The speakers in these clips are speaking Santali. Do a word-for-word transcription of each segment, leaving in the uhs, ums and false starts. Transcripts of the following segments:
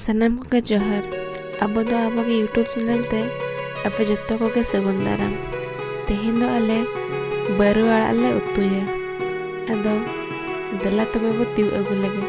ᱥᱟᱱᱟᱢ ᱠᱚᱜᱮ ᱡᱚᱦᱟᱨ᱾ ᱟᱵᱚ ᱫᱚ ᱟᱵᱚᱜᱮ YouTube channel ᱛᱮ ᱟᱯᱮ ᱡᱚᱛᱚ ᱠᱚᱜᱮ ᱥᱟᱹᱜᱩᱱ ᱫᱟᱨᱟᱢ᱾ ᱛᱮᱦᱮᱧ ᱫᱚ ᱟᱞᱮ ᱵᱟᱹᱨᱩ ᱟᱲᱟᱜ ᱞᱮ ᱩᱛᱩᱭᱟ᱾ ᱟᱫᱚ ᱫᱮᱞᱟ ᱛᱚᱵᱮ ᱵᱚ ᱛᱤᱭᱩᱜ ᱟᱹᱜᱩ ᱞᱮᱜᱮ᱾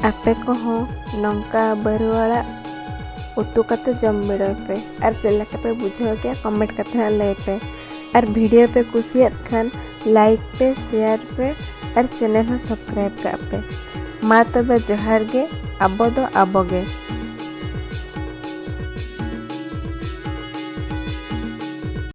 ᱟᱯᱮ ᱠᱚᱦᱚᱸ ᱱᱚᱝᱠᱟ ᱵᱟᱹᱨᱩ ᱟᱲᱟᱜ ᱩᱛᱩ ᱠᱟᱛᱮ ᱡᱚᱢ ᱵᱤᱰᱟᱹᱣ ᱯᱮ ᱟᱨ ᱪᱮᱫ ᱞᱮᱠᱟ ᱯᱮ ᱵᱩᱡᱷᱟᱹᱣ ᱠᱮᱫᱟ comment ᱠᱟᱛᱮ ᱦᱟᱸᱜ ᱞᱟᱹᱭ ᱯᱮ᱾ ᱟᱨ video ᱯᱮ ᱠᱩᱥᱤᱭᱟᱜ ᱠᱷᱟᱱ like ᱯᱮ, share ᱯᱮ ᱟᱨ channel ᱦᱚᱸ subscribe ᱠᱟᱜ ᱯᱮ᱾ ᱢᱟ ᱛᱚᱵᱮ ᱡᱚᱦᱟᱨ ᱜᱮ, ᱟᱵᱚ ᱫᱚ ᱟᱵᱚ ᱜᱮ᱾